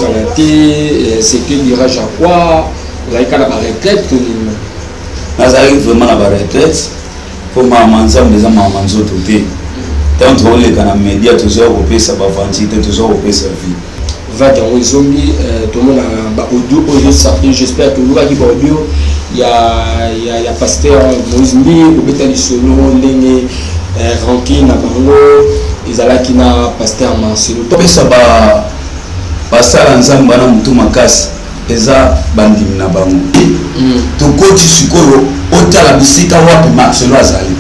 ozoyokana te, c'était virage à quoi? Ozalaki kaka na baretraite to nini? Nazalaki vraiment na baretraite, mpo mama Nzambe eza mama nzoto te. Ntango tokoleka na média, tozoya kopesa bavanti te, tozoya kopesa vie. Vague yango ezongi, tomona baaudio oyo ezosortir. J'espère toyokaki baaudio ya pasteur Moïse Mbi kobeta lisolo ndenge rancune na bango ezalaki na pasteur Marcelo. Topesa basala Nzambe bana motu makasi, eza bandimi na bango. Tokoti sikoyo, otala bisika wapi Marcelo azali.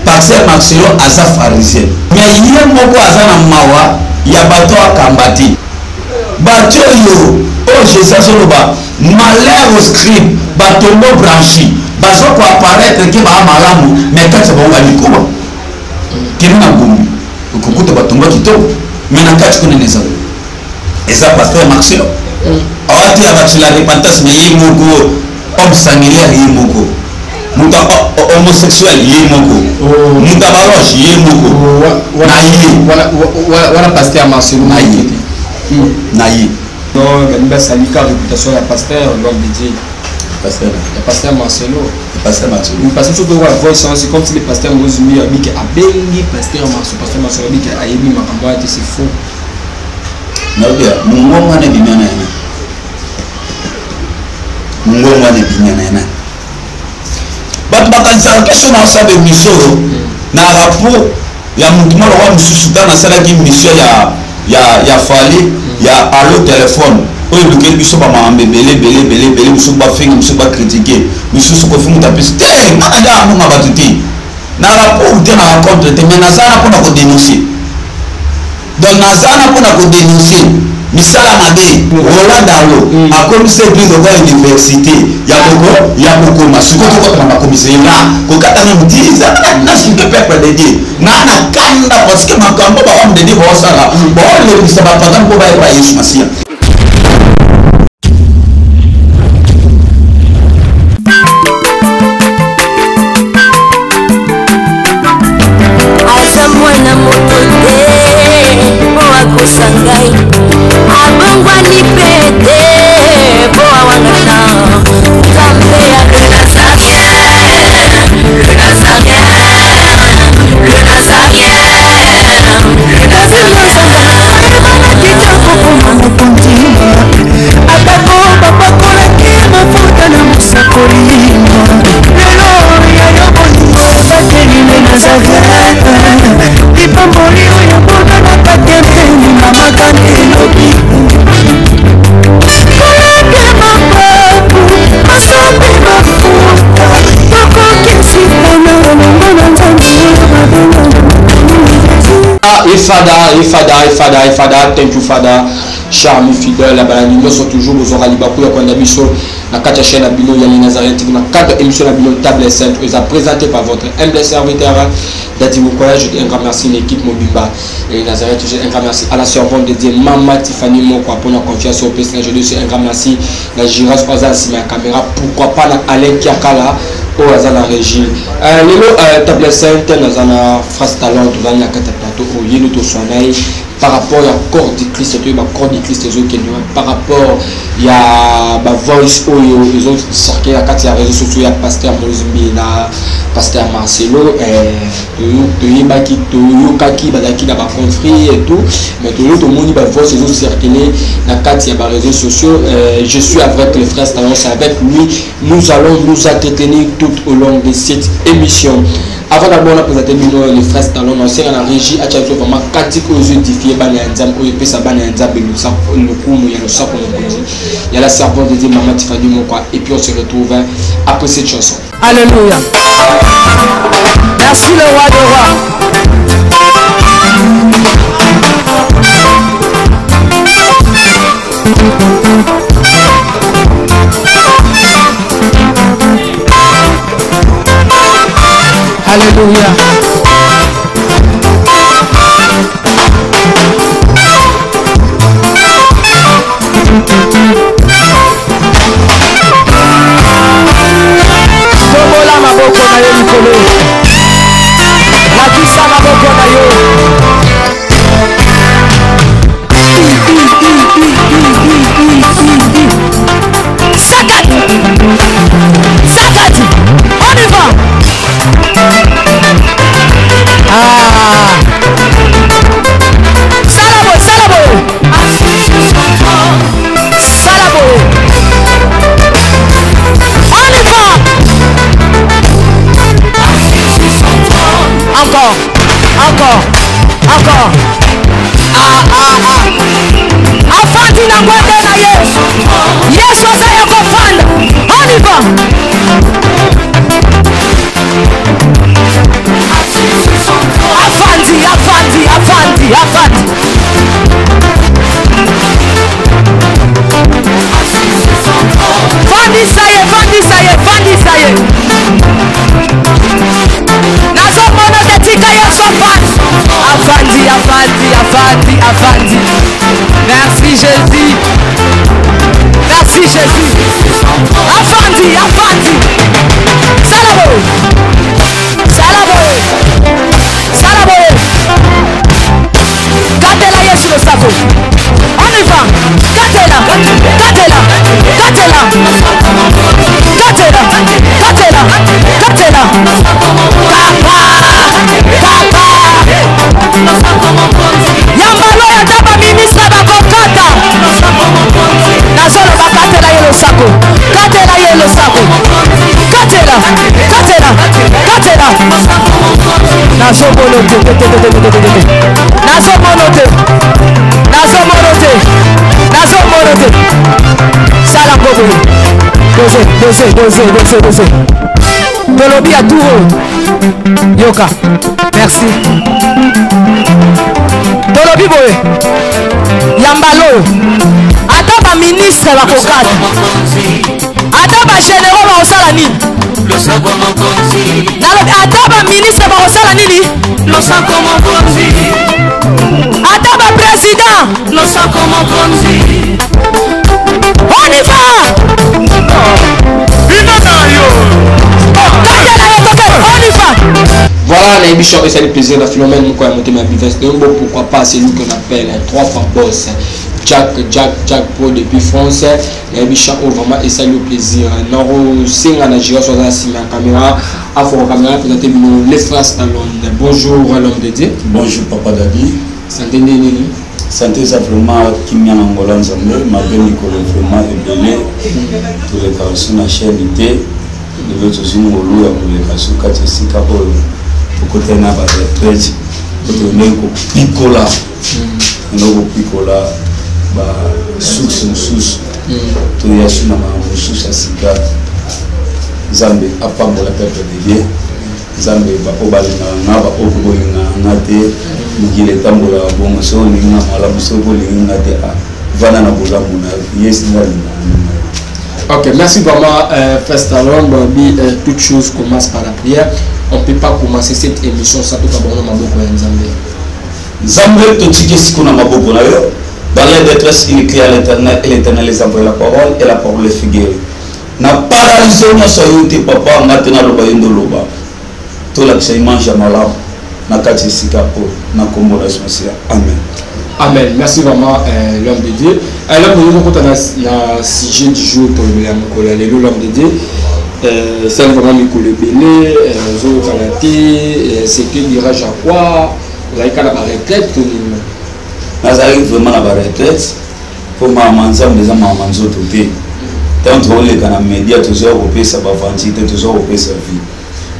Pasteur Marcelo aza pharisien, mais ye moko aza na mawa ya bato akamba te. Bato oyo Jésus azoloba malheur aux scribes, batombeau branchi, baza koapparaître ke baa malamu, mais kati ya bango balikoba. Kende na Gombe, okokuta batomba kitoko, mais na kati kuna eza pasteur Marcelo awateya bato la repentance, mais ye moko homme sanguinaire, ye moko moto homosexuel, ye moko moto abaloge, ye moko na ye. Wana pasteur Marcelo? Na ye, na ye. Non, balingi basalika réputation ya pasteur, l'homme de Dieu. Pasteur. Ya pasteur Marcelo. Pasteur Marcelo. Parce que soki oyoka voice, c'est comme si le pasteur Moïse Mbi abiki abengi pasteur Marcelo, pasteur Marcelo abiki ayebi makambo wana te, c'est faux. Nayoki mongongo wana ebimia na yana, mongongo wana ebimia na yana. Bato bakanisaka question na osala émission oyo na rapport ya motu moko wa mosusu. Ntango nasalaki émission ya Fally ya allo téléphone oyo elukeli biso bamakambo ebele ebele ebele ebele, mosusu bafinga, mosusu bacritiquer, mosusu kofi moto apesi te. Nga na nde ambonga bato te na rapport te, na rencontre te, mais naza na mpona kodénoncer. Donc naza na mpona kodénoncer misala mabe. Roland Dalo akomisa église lokola université ya koko ya kokoma. Sikoyo tokota na bakomise nga kokata nanu ti na suke. Peuple de Dieu, nga na kanda parce que makambo bahomme de Dieu baosala, baolekisa bapagane mpo bayeba Yesu Masiya. Aza mwana moto te mpo akosa ngai, abongwani mpe te mpo awangana. Nzambe ya le Nazaréen, le Nazaréen, le Nazaréen, le Nazaréen. Kokoma mokonzi, atako bapakolaki mafuta na mosakoli, lelo ya yo bolingo ebateli le Nazaret. Lipamboli oyo mbonanaka te mpeni mamakani elobi kolake mapapu masambi mafuta tokokisitana elongo na Nzambe oyo babengana. Ah, et Fada, et Fada, et Fada, et Fada, thank you Fada, cher ami fidèle, balandi nyonso, toujours bozwaka libaku ya kolanda biso na kati ya chaîne na bino ya Nazareth TV, na cadre émission na bino Table Sainte, eza présenté par votre humble serviteur Dadi Mokoya. Je dis un grand merci à l'équipe mobimba et Nazareth. Je dis un grand merci à la servante de Dieu Mama Tiffany Moko pour la confiance au PC. Je dis un grand merci na Giras oyo aza na nsima ya caméra, pourquoi pas na Alain Kiakala oyo aza na régie. Lelo Table Sainte, naza na Frère Talent, tozali na kati ya plateau oyo ye nde toswana ye par rapport ya corps du Christ. Toyeba corps du Christ ezokende par rapport ya bavoice oyo ezocirculer na kati ya réseau sociaux ya pasteur Moïse Mbi na pasteur Marcelo. Toyebaki, toyokaki bazalaki na baconflit et tout, mais toyo tomoni bavoice ezocirculer na kati ya baréseaux sociaux. Je suis avec le frère Talon, c'est avec lui nous allons nous entretenir tout au long de cette émission. Avant d'abord na présenter bino le frère Talon, naosenga na régie atia biso vraiment cantique oyo ezoédifier bana ya Nzambe, oyo epesa bana ya Nzambe lokumu ya losako mokonzi ya la servante de Dieu Mama Tifani Mokwa, et puis on se retrouve après cette chanson. Alléluia. Merci le roi des rois. Alléluia. Tombola maboko na yo likolo, lakisa maboko na yo. ngwende na ye. Yesu aza ya kofanda. On y va. Afandi, afandi, afandi, afandi. Vandisa ye, vandisa ye, vandisa ye. Nazomona te, tika Yesu afandi. Afandi, afandi, afandi, afandi. Merci Jésus. Merci Jésus. Afandi, afandi. Sala boye. Sala boye. Sala boye. Katela Yesu losako. On y va. Katela, katela, katela. Katela, katela, katela. Papa, papa. Yambalo ya ata baministre bakokata. Nazoloba katela ye losako. Katela ye losako. Katela, katela, katela. Nazomona te, te, te, te, te, te, te, te. Nazomona te. Nazomona te. Nazomona te. Sala ngo boye. Dose, dose, dose, dose, dose. Tolobi ya tour oyo. Yoka. Merci. Tolobi boye. Ya mbala oyo. Ata baministre bakokata. Ata bagénéraux bakosala nini? Nalobi ata baministre bakosala nini? Ata baprésident. On y va. Katela ye toke. On y va. Voilà, l'émission et c'est le plaisir de Philomène Moukoya Motema Bives. Donc, bon, pourquoi pas, c'est lui qu'on appelle un trois fois boss. Jack, Jack, Jack Pro depuis France. L'émission où vraiment et c'est le plaisir. Noro Singa Nigeria, soit la la caméra. Afro caméra, présentez nous les frères Stallone. Bonjour, l'homme de Dieu. Bonjour papa Dadi. Santé nini? Santé eza vraiment kimia na ngola Nzambe, malgré mikolo vraiment ebele tolekaka so na chaîne te. Lelo tozwi ngolu ya koleka so kati esika oyo tokotani na baretraite po tokendeki kopikola, tokendeki kopikola basource mosusu, toya so na makambo mosusu ya sika. Nzambe apambola peuple de Dieu. Nzambe, baoyo balingaka nga, baoyo mpe bolingaka nga te, mokili etambolaka bongo. Soki olingi nga malamu, soki olingi nga te, vanda na bolamu na yo. Ye singa alingaka nga. Ok, merci vraiment, Frère Stallone. Babi, toute chose commence par la prière. On ne peut pas commencer cette émission sans tout d'abord maboko ya Nzambe. Nzambe, totiki esiko na maboko na yo. Dans l'air détresse, il crie à l'Éternel et l'Éternel les envoie la parole et la parole les figure. Na paralyse nyonso yo te papa, nga te naloba, yo nde oloba. Tolakisa image ya malamu na kati esika oyo na kombo na Yesu Masiya, amen. Amen. Merci vraiment, l'homme de Dieu. L'homme de Dieu, quand on a la sujet du jour pour le mokolo ya lelo, l'homme de Dieu, c'est vraiment mikolo ebele, ozokana te, c'est que dirage à quoi? Ozalaki kaka na baretraite to nini? Nazalaki vraiment na baretraite mpo mama Nzambe eza mama nzoto te. Ntango tokoleka na média, tozoya kopesa bavanti te, tozoya kopesa vie.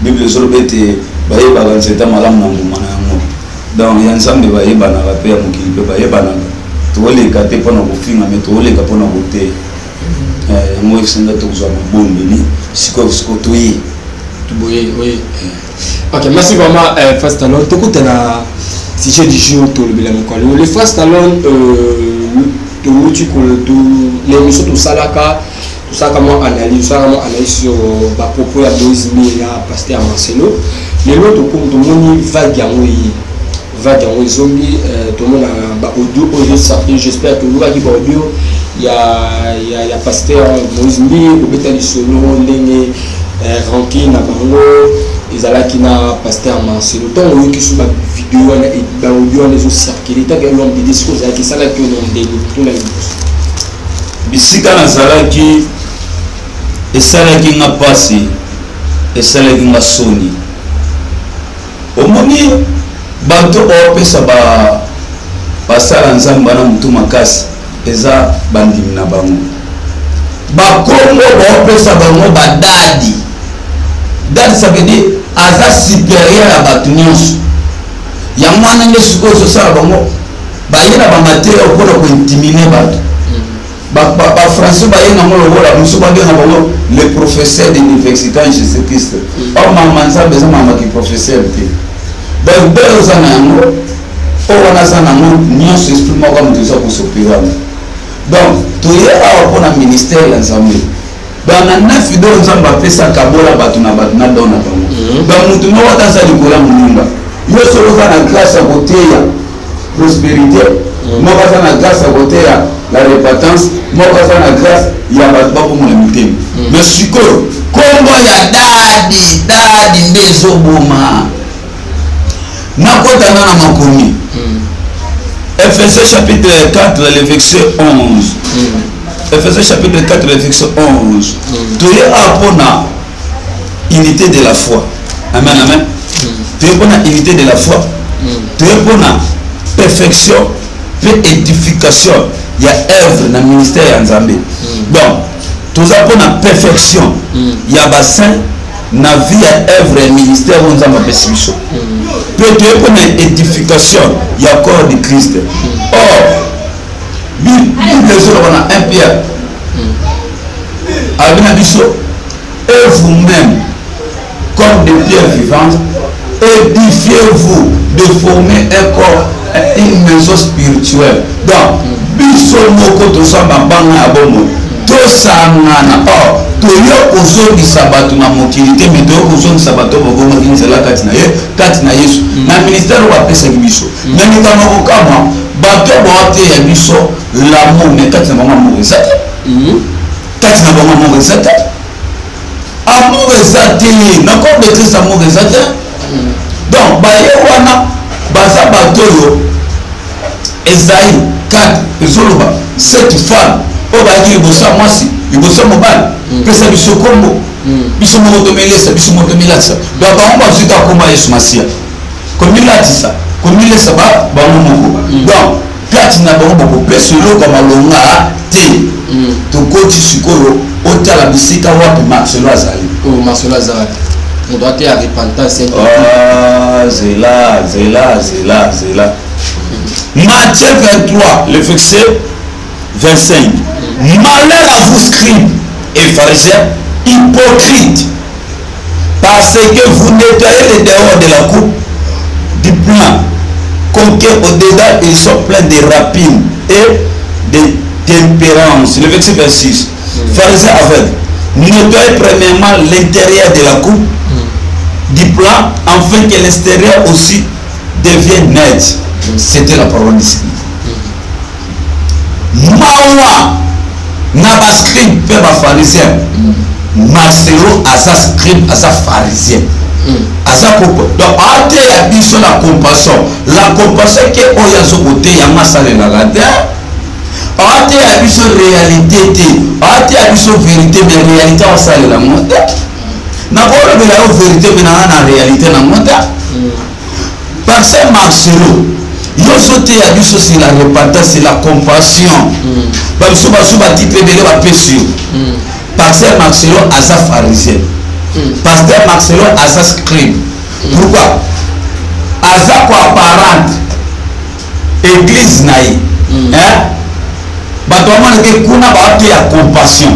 Bible ezoloba ete bayebaka nzete malamu na mbuma na yango. Donc ya Nzambe bayebanaka, mpe ya mokili mpe bayebanaka. Tokoleka te mpona kofinga, me tokoleka mpona koteya. Yango esenga tokozwa mabondeli sikoyo, sikoyo toye. Boye, oui. Ok, merci vraiment, Frère Stallone. Tokota na sujet du jour tolobela mokolo. Le Frère Stallone, towuti na émission tosalaka, tosalaka mwa analyse, tosalaka mwa analyse sur bapropos ya Moïse Mbiye na pasteur Marcelo. Lelo tokomi tomoni vague yango eye, vague yango ezongi, tomona baaudio oyo ezosortir. J'espère toyokaki baaudio ya pasteur Moïse Mbiye kobeta lisolo ndenge rancune na bango ezalaki na pasteur Marcelo. Ntango oyoki so bavideo wana, baaudio wana ezocircule, ntango l'homme de Dieu, soki ozalaki, esalaki yo na ndenge tuna liboso? Bisika nazalaki, esalaki nga mpasi, esalaki nga soni. Omoni bato oopesa basala Nzambe bana motu makasi, eza bandimi na bango, bakongo baopesa bango badadi dadi. Ça veut dire aza supérieur ya bato nyonso. Yango wana nde sikoyo ozosala bango baye na bamateria mpona kointimide bato. Bafrançais baye nango lokola mosusu babenga bango le professeur d'université en Jésus Christ. Or mama Nzambe eza mama ki professeur te. Donc bele oza na yango, oyo wana aza nango nyonso, esprit moko ya moto eza kosope wana. Donc toye awa mpona ministère ya Nzambe. Donc na neuf don Nzambe apesa, kabola bato na bato na don na bango. Donc motu moko ata aza likolo ya moninga. Yo soki oza na grâce ya koteya prospérité, moko aza na grâce ya koteya la repentance, moko aza na grâce ya bato babongola mitema. Mais sikoyo kombo ya Daddy, Daddy nde ezoboma. Nakotanga na makomi, Ephésiens chapitre 4, le verset 11. Ephésiens chapitre 4, le verset 11. Toye awa mpona unité de la foi. Amen, amen. Toye mpona unité de la foi, toye mpona perfection mpe édification ya œuvre na ministère ya Nzambe. Donc toza mpona perfection ya basaint na vie ya œuvre ya ministère oyo Nzambe apesi biso, mpe toye mpona édification ya corps de Christ. Or Bible ezoloba na 1 Pierre, alobi na biso: "Et vous-même, comme des pierres vivantes, édifiez-vous de former un corps, une maison spirituelle." Donc biso moko toza mabanga ya bomoi, tosangana. Or toyo kozongisa bato na mokili te, mais toyo kozongisa bato oyo babongaki nzela kati na ye, kati na Yesu, na ministère oyo bapesaki biso. Na likambo kokamwa, bato oyo baoteya biso l'amour, mais kati na bango amour eza te. Kati na bango amour eza te, amour eza te. Na corps de Christ amour eza te. Donc baye wana baza bato oyo Esaïe 4 ezoloba: sept femme oyo bayaki liboso ya mwasi, liboso ya mobali, pesa biso kombo, biso moko tomelesa, biso moko tomilatisa. Donc bango bazwi kaka kombo ya Yesu Masiya, komilatisa, komilesa bango moko. Donc kati na bango bakopesa eloko ya malonga te. Tokoti sikoyo, otala bisika wapi Marcelo azali. Oyo Marcelo aza wapi? Moto ateya repentance. Ah, zela, zela, zela, zela. Matthieu 23, le verset 25: "Malheur à vous, scribes et pharisiens, hypocrites, parce que vous nettoyez le dehors de la coupe du plat, quoique au-dedans ils sont pleins de rapines et de tempérance." Le verset 26: "Pharisiens aveugles, nettoyez premièrement l'intérieur de la coupe du plat, afin que l'extérieur aussi devienne net." C'était la parole du Seigneur. Mawa na bascribe mpe bapharisien. Marcelo aza scribe, aza pharisien, aza donc ateya biso la compassion. La compassion ke oyo azokoteya yango asalelaka te. Ateya biso réalité te, ateya biso vérité, mais réalité aosalela yango te. Nakolobela yo vérité, mais nanga na réalité nango te, parce que Marcelo, yo ozoteya biso c'est la repentance, c'est la compassion. Babiso bazo batitre ebele bapesi yo. Pasteur Marcelo aza pharisien, pasteur Marcelo aza scribe. Pourquoi aza koapparente église na ye, hein? Bato bamonake kuna baoteya compassion.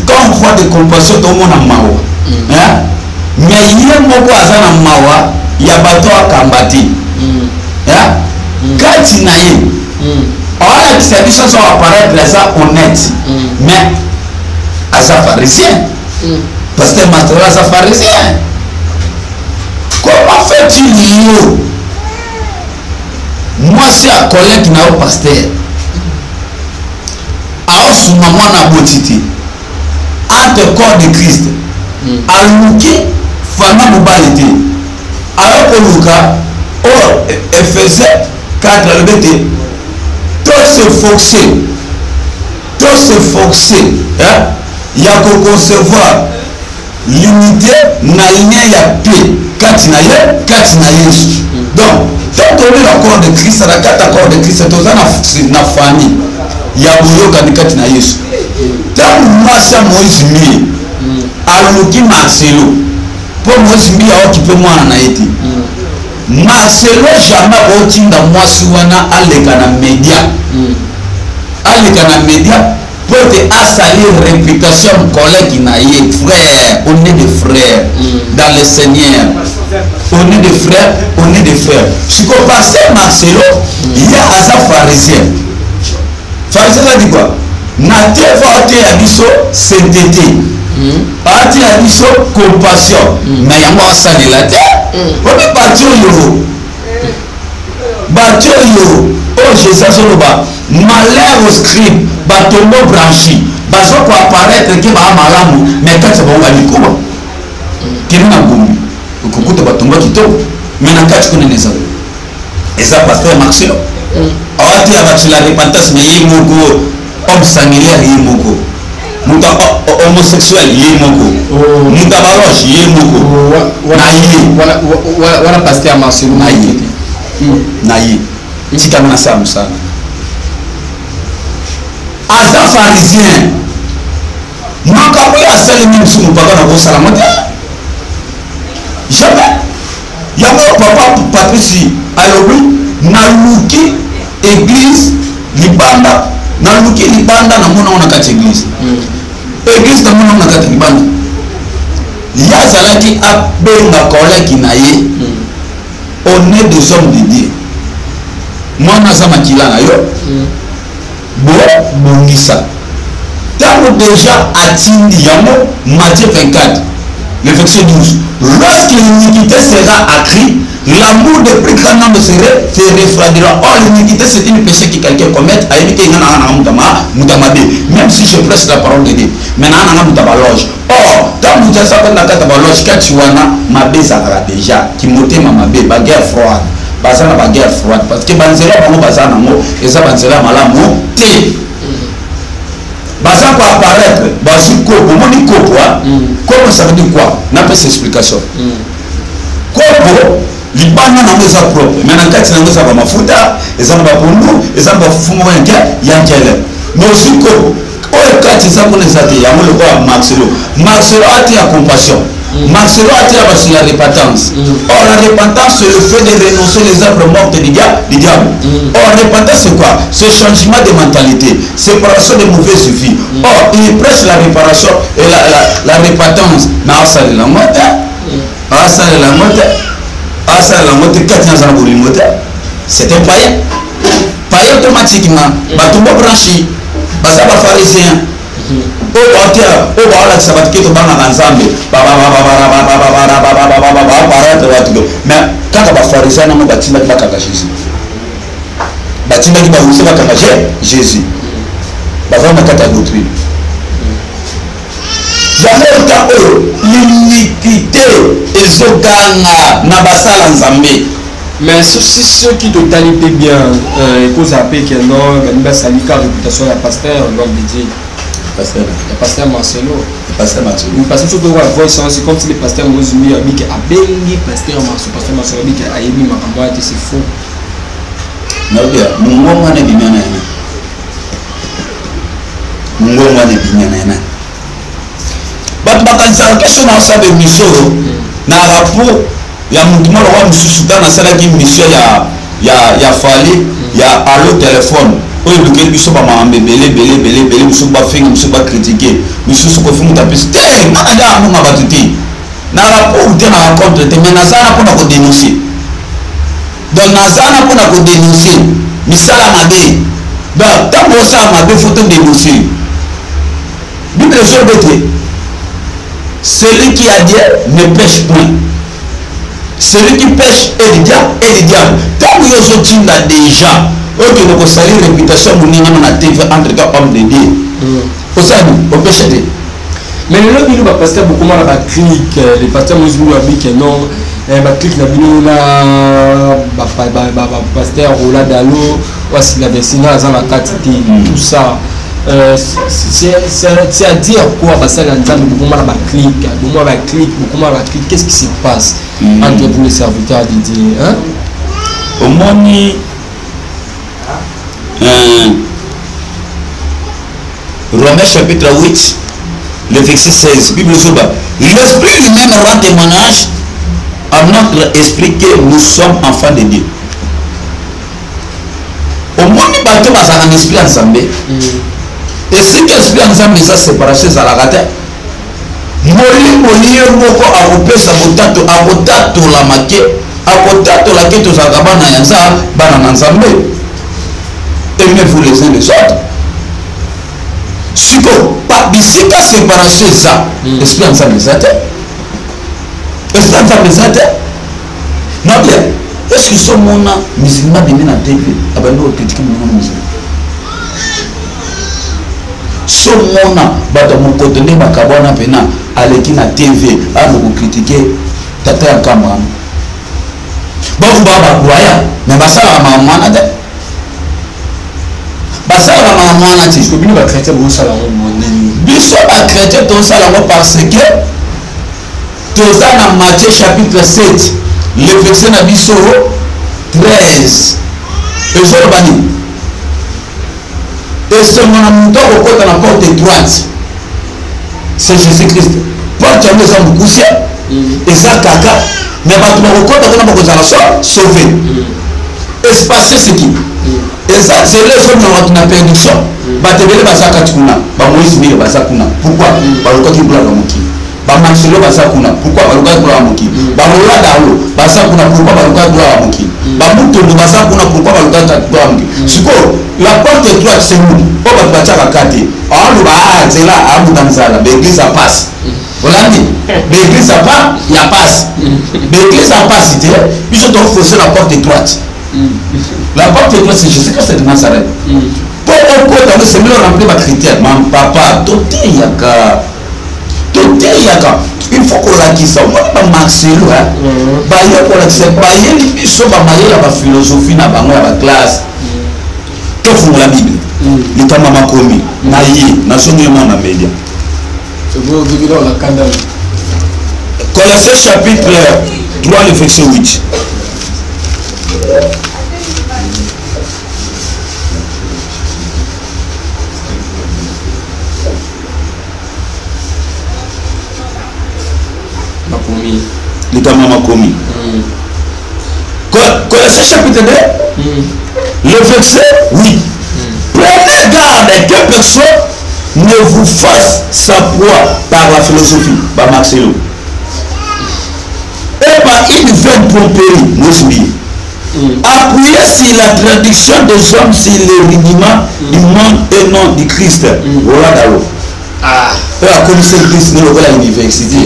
Quand on voit de compassion, tomona mawa, hein? Mais ye moko aza na mawa ya bato akamba te, hein? Kati na ye aolakisa biso aza apparaître aza honnête, mais aza pharisien. Pasteur Marcelo aza pharisien. Comment fais-tu, yo mwasi ya collègue na yo pasteur aosunga mwana aboti te entre corps de Christ, aluki fama mobali te, ayo koluka oyo Ephésiens 4 alobi ete to se forcer, hein, ya koconcevoir l'unité na lien ya paix kati na ye, kati na Yesu. Donc tant toyebi na corps de Christ, na kati ya corps de Christ toza na famille ya boyokani kati na Yesu. Ntango mwasi ya Moïse Mbiye aluki Marcelo, mpo Moïse Mbiye aoki mpe mwana na ye te, Marcelo jamais akotinda mwasi wana aleka na média. Aleka na media po ete asali réputation ya collègue na ye. Frère, on est des frères dans le Seigneur, on est des frères, on est des frères. Sikoyo pasteur Marcelo, ye aza pharisien. Pharisien aza dit quoi? Na te fo ateya biso sainteté, ateya biso compassion, mais yango asalela te. Obi bato oyo, bato oyo oyo Jésus azoloba: malheur aux scribes, batombeaux blanchis. Baza koapparaître ke baa malamu, mais kati ya bango balikuba. Kende na Gombe, okokuta batomba kitoko, mais na kati kuna eza eza pasteur Marcelo awateya bato la repentance, mais ye moko homme sanguinaire, ye moko moto homosexuel, ye moko moto ya baloge, ye moko na ye. Wana pasteur Marcelo. Na ye, na ye tikanga nasala mosala. Aza pharisien. Makambo oyo asalemi mosusu, mopaka na kosalama te, jamais. Yango papa Patrice alobi: naluki église libanda, naluki libanda, namona ngo na kati église. Église namona ngo na kati libanda. Ye azalaki abenga collègue na ye. On est des hommes de Dieu. Mwana aza makila na yo, bobongisa. Ntango déjà atindi yango, Matthieu 24, le verset 12: lorsque l'iniquité sera accrue, l'amour de plus grand nombre se refroidira. Or l'iniquité, c'est une péché que quelqu'un commet. Ayebi te nga nanga nanga muta mabe, même si je prêche la parole de Dieu, mais nanga nanga muta baloge. Or ntango moto aza kota na kati ya baloge, kati wana mabe ezalaka déjà, kimotema mabe, baguerre froide. Baza na baguerre froide parce que banzela bango baza nango eza banzela ya malamu te. Baza koapparaître, bazwi kopo. Omoni kopo? Kopo, ça veut dire quoi? Napesa explication. Kopo, libanda nango eza propre, mais na kati nango eza bamafuta, eza na bapondu, eza na bafufu moko yanke ya nkele. Mais ozwi kopo oyo, kati eza kuna, eza te. Yango lokola Marcelo. Marcelo ate ya compassion, Marcelo ate ya bato ya repentance. Or la repentance, c'est le fait de renoncer les œuvres mortes du diable, du diable. Or repentance, c'est quoi? C'est changement de mentalité, séparation de mauvaise vie. Or il prêche la réparation et la repentance, mais asalela yango te, asalela yango te, asalela yango te. Kati naza na bolingo te. C'est un païen, païen automatiquement. Bato bobranchi baza bapharisien oyo baoteya, oyo baolakisa bato ke tobangaka Nzambe, baapparaître bato ke, mais kaka bapharisien nango batindaki bakanga Jésus, batindaki barusi bakanga Jésus. Baza na kati ya doctrine yango. Ota oyo l'iniquité ezoganga na basala Nzambe. Mais si soki totali mpe bien, ekozala mpe ke non, balingi basalika réputation ya pasteur, l'homme de Dieu. Pasteur. Ya pasteur Marcelo. Pasteur Marcelo. Parce que soki tokoka voice, c'est comme si le pasteur Moïse Mbiye abiki, abengi pasteur Marcelo, pasteur Marcelo abiki ayebi makambo wana te. C'est faux. Nalobia mongongo wana ebimia na yana, mongongo wana ebimia na yana. Bato bakanisaka question na osala émission oyo na rapport ya motu moko wa mosusu. Ntango nasalaki mission ya Fally ya allo téléphone oyo elukeli biso bamakambo ebele ebele ebele ebele, mosusu bafinga, mosusu bacritiquer, mosusu kofi moto apesi te. Ngana nde amonga bato te na rapport te, na rencontre te, mais naza na mpona kodénoncer. Donc naza na mpona kodénoncer misala mabe. Donc ntango osala mabe, faut todénoncer. Bible ezoloba ete celui qui a Dieu ne pêche point, celui qui pêche est du diable, est du diable. Ntango yo ozotinda déjà okende kosali réputation moningano na TV entre toi, homme de Dieu, osali opêche te. Mais lelo bino bapasteur bokoma na baclique. Le pasteur Moïse Mbiye abike non, baclique na bino na bapasteur Rola Dalo wasila vesinga aza na kati te. Tout ça, c'est à dire quoi? Basali ya Nzambe bokoma na baclique, bokoma baclique, bokoma baclique. Qu'est-ce qui se passe entre vous les serviteurs de Dieu, hein? Omoni, Romains chapitre 8, le verset 16, Bible ezoba: l'esprit lui-même rend témoignage à notre esprit que nous sommes enfants de Dieu. Omoni. Bato bazalaka na esprit ya Nzambe. Esika esprit ya Nzambe eza, séparation ezalaka te. Molimo ye moko akopesa botato, akotatola ke, akotatola ke tozalaka bana ya Nzambe, bana na Nzambe. Aimez-vous les uns les autres. Siko bisika séparation eza, esprit ya Nzambe eza te, esprit ya Nzambe eza te. Na bien, est ce que somona musulman abimi na TV, abandi kocritiquer moninga musulman? Somona bato ya mokoto nde bakabwana mpena, aleki na TV ando kocritiquer tata ya nkamba wana. Baku baa bacroyants, mais basalaka makambo wana te, basalaka makambo wana te. Bino bachrétien bosala yango monini? Biso bachrétien tosala yango parce que toza na Matthieu chapitre 7, le verset na biso 13. Ezoloba nini? Esengo na moto akokɔta na porte étroite, c'est Jésus Christ. Porte yango eza mokuse, eza kaka, mais bato bakokɔta kuna bakozala so sauvé. Espace seki eza nzela ezomema bato na perdition. Bato ebele baza kati kuna. Bamoïse mire baza kuna. Pourquoi? Balukaki gloire ya mokili. Bamarcelo baza kuna. Pourquoi? Balukaki gloire ya mokili. Barola Dalo baza kuna. Pourquoi? Balukaki gloire ya mokili. Bamutondo baza kuna. Pourquoi? Balukaki gloire ya mokili. Sikoyo la porte étroite, c'est nous oyo bato batiaka ka te. Aoloba a nzela amuta nzala, baéglise ya pasi. Olandi baéglise ya pa ya pasi, baéglise ya pasi te. Biso toforce la porte étroite. La porte étroite, c'est Jésus Christ de Nazareth. Mpo okota ngo, esengeli oremplir bacritère. Ma papa, toteyaka, toteyaka. Il faut kolakisa. Omoni bamarcelo baye kolakisa, bayeli biso bamayele ya baphilosophie na bango ya baclasse. Tofungola Bible, likambo ya makomi na ye. Nazongi mwana media. Colossiens chapitre 3, le verset 8. Makomi. Likambo ya makomi. Colossiens chapitre 2, le verset 8: prenez garde que personne ne vous fasse sa proie par la philosophie, bamarcelo, et par une vaine tromperie, Moïse, appuyé sur la tradition des hommes, sur les rudiments du monde et non du Christ. Voilà d'abord. Oyo akomisi église ne lokola université.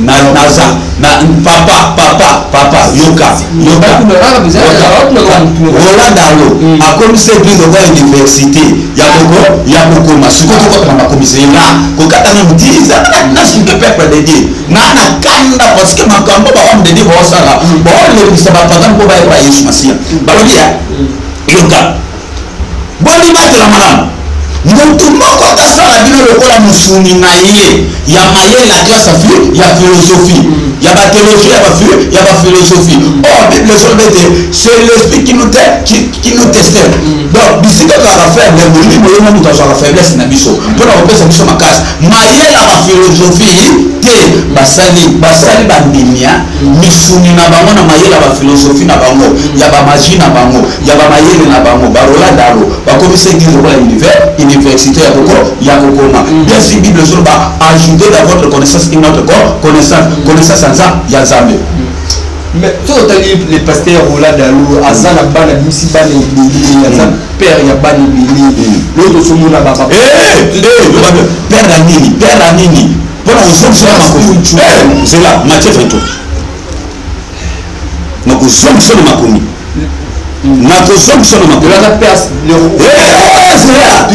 Naza na papa, papa, papa, yoka, yoka. Roland Dalo akomisi église lokola université ya koko ya kokoma. Sikoyo tokota na makomisi nga kokata nanu ti nasuke. Peuple de Dieu, nga na kanda parce que makambo bahomme de Dieu baosala, baolekisa bapagani mpo bayeba Yesu Masiya. Balobi ya yoka, boni batela malamu motu moko tasala bino lokola mosuni na ye ya mayele ya classe ya philosophie, ya bathéologie, ya baphilosophie. Or Bible ezoloba ete c'est l'esprit qui nous teste. Donc bisika tozalaka faible, molimo ye mo moto azwaka faiblesse na biso mpona kopesa biso makasi. Mayele ya baphilosophie te. Basali bandimia misuni na bango na mayele ya baphilosophie na bango, ya bamagie na bango, ya bamayele na bango. Barola Dalo bakomisa église lokola université ya kokoma. Bien sûr, Bible ezoloba: ajoutez dans votre connaissance une autre connaissance, connaissance ya Nzambe. Mais soki otali le pasteur Roland Dalo, aza na bana, bimisi bana ebele, aza père ya bana ebele. Lelo tozomona baba. Père ya nini? Père ya nini? Mpona kozongisa makomi, zela Matthieu 23. Nakozongisa na makomi, nakozongisa na makomi. Aza père Zela.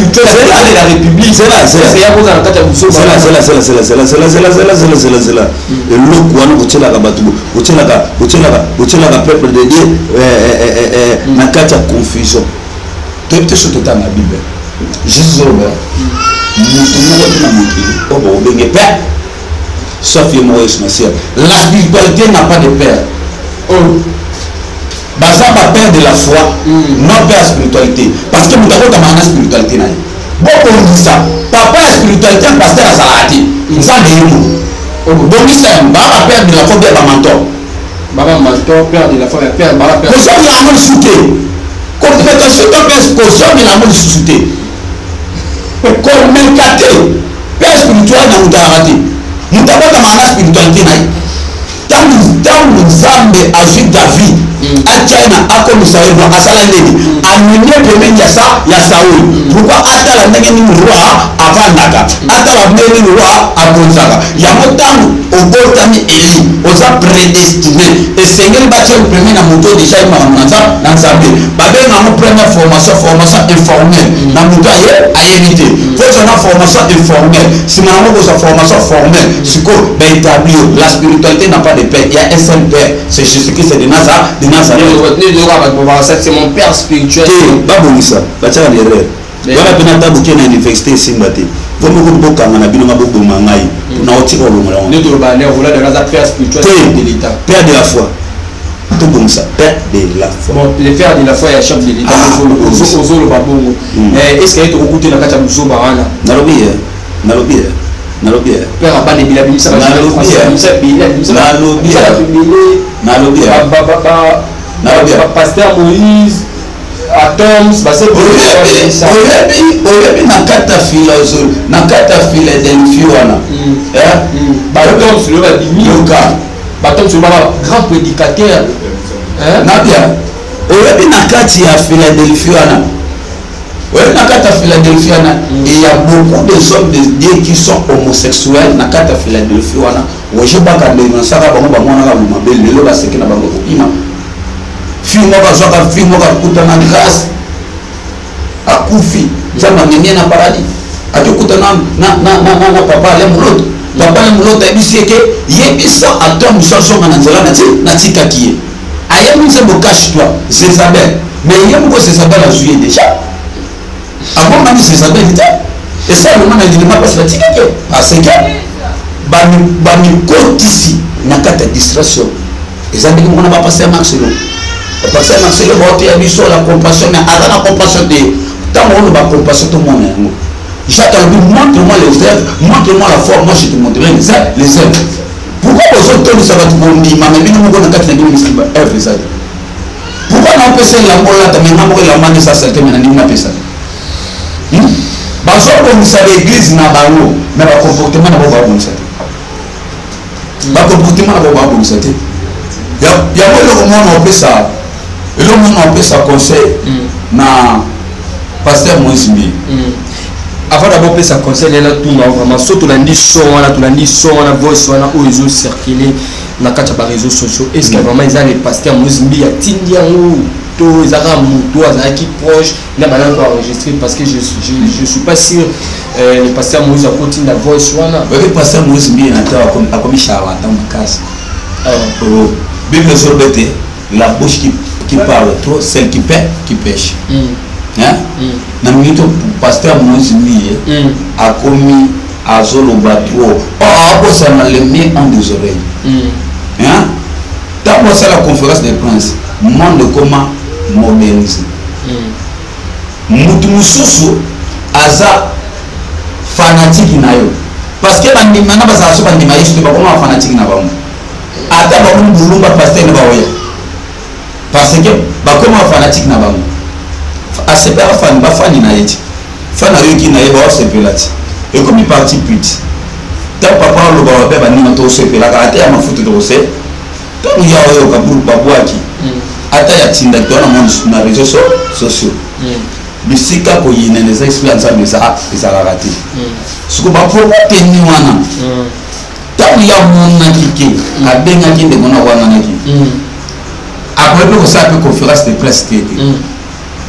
La République. Zela, zela. Ya kozala na kati ya biso. Zela, zela, zela, zela, zela, zela, zela, zela, zela, zela, zela. Eloko wana kotielaka bato, kotielaka peuple de Dieu na kati ya confusion. Toyebi te. So totanga Bible, Jésus oloba moto moko te na mokili oyo bakobenge père sauf ye moko Yesu Masiya. La spiritualité n'a pas de père. Baza bapère de la foi, non père ya spiritualité, parce que moto akotamaka na spiritualité na ye. Bokongisa papa ya spiritualité ya pasteur azalaka te, Nzambe ye moko. Bongisa yango. Baa bapère de la foi, bia bamentor. Baba mentor, père de la foi, père baba père. Kozonga yango lisusu te. Complication to mpe kozongela yango lisusu te. Komeka te. Père spirituel na moto ayaka te. Moto abotamaka na spiritualité na ye. Ntango ntango Nzambe azwi David mm. atya ye na akomisa ye roi, asala nini? Mm. Amemi ye pembeni ya sa ya Saul. Mm. Pourquoi? Atala ndenge nini roi avandaka, atala ndenge nini roi akonzaka. Yango ntango obotami Eli, oza predestine, esengeli batya yo pembeni na moto oyo deja ye makambo na Nzambe na Nzambe. Babenga yango première formation, formation informelle na moto aye ayebi te. Faut na formation informelle, nsima nango kozwa formation formelle. Sikoyo baétablir la spiritualité n'a pas de père, il y a un seul père, c'est Jésus-Christ de Nazareth, de Nazareth. C'est mon père spirituel. Te, babongisa, batiaka na erreur. Wana mpe nata boke na université esimba te. Vomi kutu bokanga na bino nga boboma ngai. Na otika kolongola yango. Nde toloba ne Roland aza père spirituel de l'État. Père de la foi. Tobongisa père de la foi. Bon, le père de la foi ya chef de l'État ozoloba bongo. Est-ce que ye tokokuti na kati ya buzoba wana? Nalobi ye, nalobi ye, nalobi ye. Père abana ebele abimisa ba Nalobi ye. abimisa ebele abimisa Nalobi ye. bato ebele. Nalobi ye. Nalobi ye. Ba pasteur Moïse Atoms base Oyebi, oyebi na kati ya philosophe, na kati ya Philadelphie wana. Eh? Batoms lelo babimi. Yoka. Batoms lelo ba grand prédicateur. Hein? Nabia. Oyebi na kati ya Philadelphie wana. Oyebi na kati ya Philadelphie wana, et il y a beaucoup de hommes de Dieu qui sont homosexuels na kati ya Philadelphie wana. Roger Baka dénonçaka bango, bamonaka mabe lelo baseki na bango kokima. Fille moko azwaka fille moko akutana grâce akufi, Nzambe amemi ye na paradis. Akikuta na, na, na, na, na, na papa Alain Moloto. Papa Alain Moloto ayebisi ye ke yebisa ata mosu azonga na nzela natikaki ye. Ayembi nzembo cache toi Zezabel, mais ye moko Zezabel azwi ye déjà. Abombani Zezabel te. Esalema na lilima mpasi batikaki ye parce que bamikotisi na kati ya distraction. Eza ndenge moko na bapasteur Marcelo. Bapasteur Marcelo baoteya biso la compassion, mais aza na compassion te. Ntango oloba compassion, tomona yango. Jacques alobi montre-moi les œuvres, montre-moi la foi, moi je te montrerai les œuvres, les œuvres. Pourquoi bozotondisa bato kondima, mais bino moko na kati na bino misiki ba œuvre eza te? Pourquoi naopesa elamba olata, mais nga moko elamba nde eza saleté, mais na ndimi napesa? Bazobongisa baeglise na bango, mais bacomportement na bango babongisa te. Bacomportement na bango babongisa te. Yango eloko mwana opesa, eloko mwana opesa conseil na pasteur Moïse Mbiye. Avant d'abord pesa conseil nena tuna vraiment so tolandi son wana, tolandi son wana, voice wana oyo ezo circuler na kati ya ba réseaux sociaux, est-ce que vraiment eza le pasteur Moïse Mbiye atindi yango to eza kaka moto azalaki proche na bana ko enregistrer? Parce que je suis pas sûr le pasteur Moïse akotinda voice wana. Oyebi pasteur Moïse Mbiye na ntango akomi charlatan makasi. Oh, Bible ezoloba ete la bouche qui parle trop, celle qui paie, qui pêche. Hein? Na minute pasteur Moïse Mbiye akomi azoloba trop. Oh, abosana le mien ont des oreilles. Hein? Ntango asala conférence des princes, monde ekoma modernisé. Mutu mosusu aza fanatique na yo parce que bandima na bazala so bandima Yesu te, bakoma bafanatike na bango. Ata bango bulumba pasteur na baoya parce que bakoma bafanatike na bango. Asepela bafani, bafani na ye ti fani ayoki na ye baosepela ti ekomi parti piti. Ntango papa aloba babe baninga tosepelaka ata ya mafuta tokose, ntango ya oyoka babwaki ata ya tindaki to wana mona na réseaux sociaux bisika koyinana eza esprit ya Nzambe ezalaka te. Siko bapropos teni wana, ntango ya monaki ke abengaki ndeko na wanganaki, akoki mpe kosala mpe conférence de presse te te,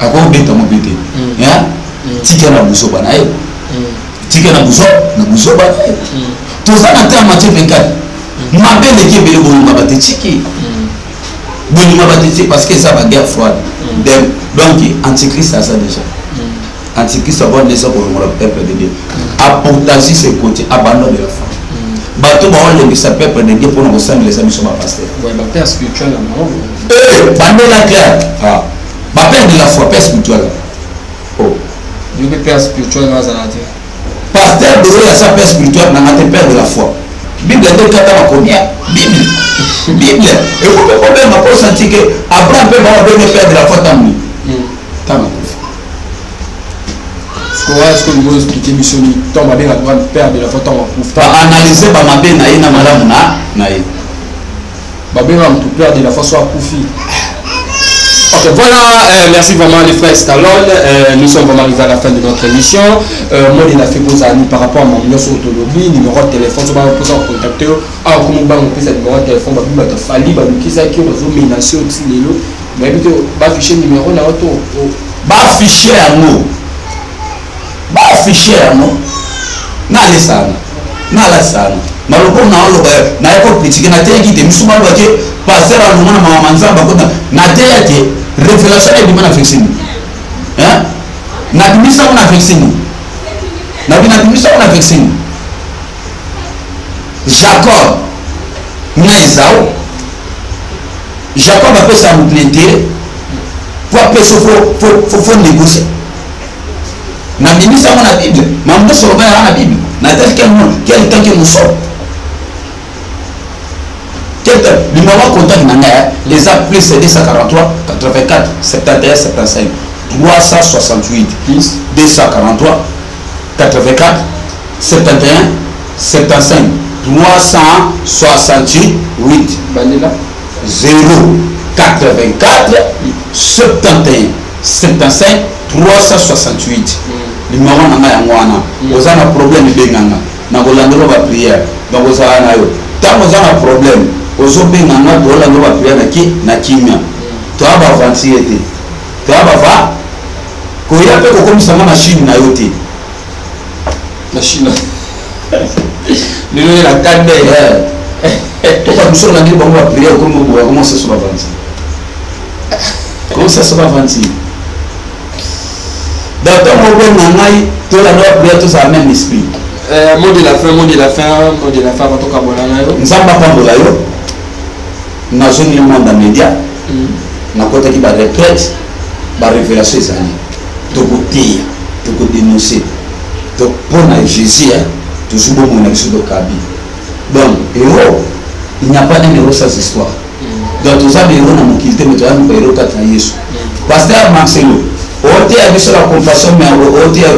akoki kobeta mo mpe te. Tika na buzoba na ye, tika na buzoba na ye. Toza na temps Matthieu 24, mabe eleki ebele, bolinga bato etiki, bolinga bato etiki parce que eza baguerre froide. Donc antichrist aza déjà, antichrist avant eza kolongola peuple de Dieu, apostasie, ce côté abandon de la foi. Bato baolembisa peuple de Dieu mpona kosambela eza biso bapasteur. Bapère spirituel na bango. Bandela clair, bapère de la foi, père spirituel, oh. Yo mpe père spirituel na azala te. Pasteur de oyo aza père spirituel nanga te, père de la foi. Bible nde kata bakomi ya Bible, Bible ekomi kobenga mpo santi ke Abraham mpe bao babenge père de la foi. Ntango nini? Ntango akufi. Sikoyo est-ce que olingi expliquer biso ni ntango babengaka père de la foi ntango akufi? Baanalyse bamabe na ye na malamu na ye. Babengaka motu père de la foi so akufi. Ok, voilà, merci vraiment les frères Stallone. Nous sommes vraiment arrivés à la fin de notre émission. Moi, il a fait vos amis par rapport à mon numéro sur Autolobby, numéro de téléphone, sur ma contacter. Ah, comment on peut numéro de téléphone, bah, bah, fali, bah, qui ça qui va menacer aussi les lots. Mais bah, afficher numéro na auto. Bah, afficher un mot. Bah, afficher un mot. Na lesana. Na lasana. Maloko na oloba na yako critique na teyaki te misu baloba ke pasteur alonga na mama nzambe akota na teya te révélation ebima na verset nini, hein, nabimisa ngo na verset nini, nabi nabimisa ngo na verset nini? Jacob na Esau, Jacob apesa moto na intérêt po apesa, faut négocier. Nabimisa ngo na Bible, mambo nyonso loba yaka na Bible. Natali quel temps que nous sommes, quel temps. Numéro contact na ngai eza plus 243 84 71 75 368. Plus 243 84 71 75 368. Bandela. 0 84 71 75 368, numéro na ngai yango wana. Oza na problème, ebenganga, nakolandela baprière. Donc ozala na yo ntango oza na problème, ozobenganga, tolandela baprière na kimia. Toya baaventurier te, toya bava koya mpe kokomisanga machine na yo te. Machine lelo ye na kande. Po bato mosusu olandeli bango baprière, okomi oboya. Comment ça so baventure? Comment ça so baventure? Donc ntango obenga ngai, tolanda baprière, tozala même esprit. Mot de la fin, mot de la fin, mot de la fin avant tokabwana na yo. Nzambe apambola yo. Nazongi monde ya média, nakotaki baretraite, barévélation ezali, tokoteya, tokodénonce. Donc mpo na Jésus, toujours bomoi na biso tokabi. Donc héros, il n'y a pas un héros sans histoire. Donc toza bahéros na mokili te, mais toza bahéros kati na Yesu. Pasteur Marcelo oteya biso la compassion, mais oteya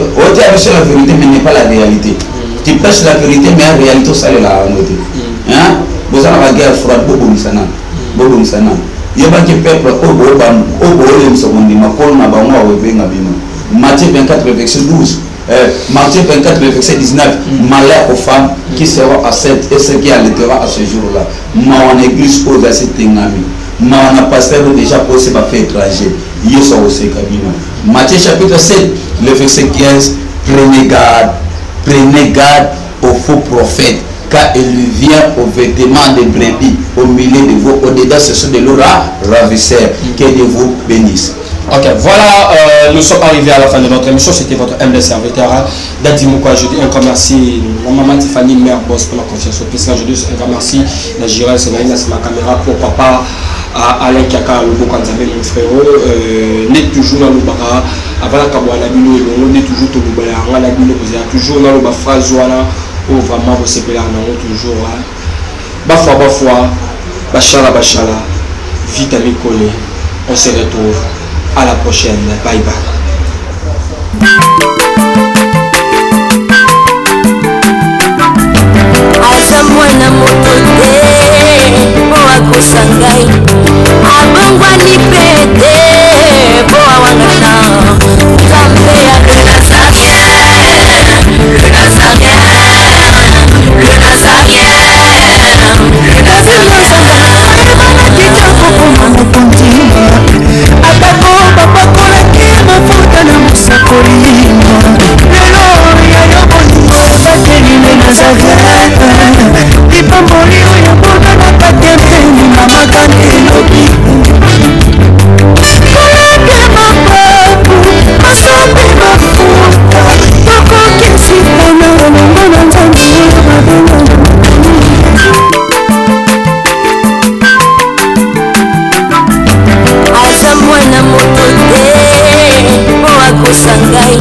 biso la vérité, mais n'est pas la réalité. Tu prêches la vérité, mais en réalité osalela yango te. Boza na baguerre froide, bobongisa nano, bobongisa nano. Yebaki peuple oyo boolemisa kondima, nkolo na bango akoebenga bino. Matthieu 24 verset 12, Matthieu 24 verset 19: malheur aux femmes qui seront enceintes et ceux qui allaiteront à ce jour-là. Mawa na église oyo eza setengami, mawa na pasteur oyo déjà pose bafaits étranger. Yesu akoseka bino. Matthieu chapitre 7 le verset 15: prenez garde, prenez garde aux faux prophètes, car il vient au vêtement de brebis au milieu de vous, au-dedans ce sont de loups ravisseurs. Que Dieu vous bénisse. Ok, voilà, nous sommes arrivés à la fin de notre émission. C'était votre humble serviteur, Dadi Mouka. Je dis un grand merci à maman Tiffany, mère boss, pour la confiance au Pisca. Je dis un grand merci à Jirel, c'est ma caméra, pour papa à Alain Kiaka, le beau Kanzame, mon frérot. N'est toujours dans le bara, avant la kabouana bino, on est toujours tout le bara, la bino, vous êtes toujours dans le bas phrase, voilà, où vraiment vous c'est là, toujours. Hein. Bafwa, bafwa, bachala, bachala, vite à coller. On se retrouve à la prochaine. Bye bye. Aza mwana moto te mpo akosa ngai, abongwani mpe te mpo awangana Nzambe ya le Nazaréen, le Nazaréen, le Nazaréen, le Nazaréen. Atako bapakolaki mafuta na mosakoli, lelo ya yo bolingo ebateli le Nazareth, lipamboli oyo mbonanaka te mpeni mamaka elobi kolake mapapu masopi mafuta tokoki sika na elongo na Nzambe oyo babenga. Aza mwana moto te mpo akosa ngai.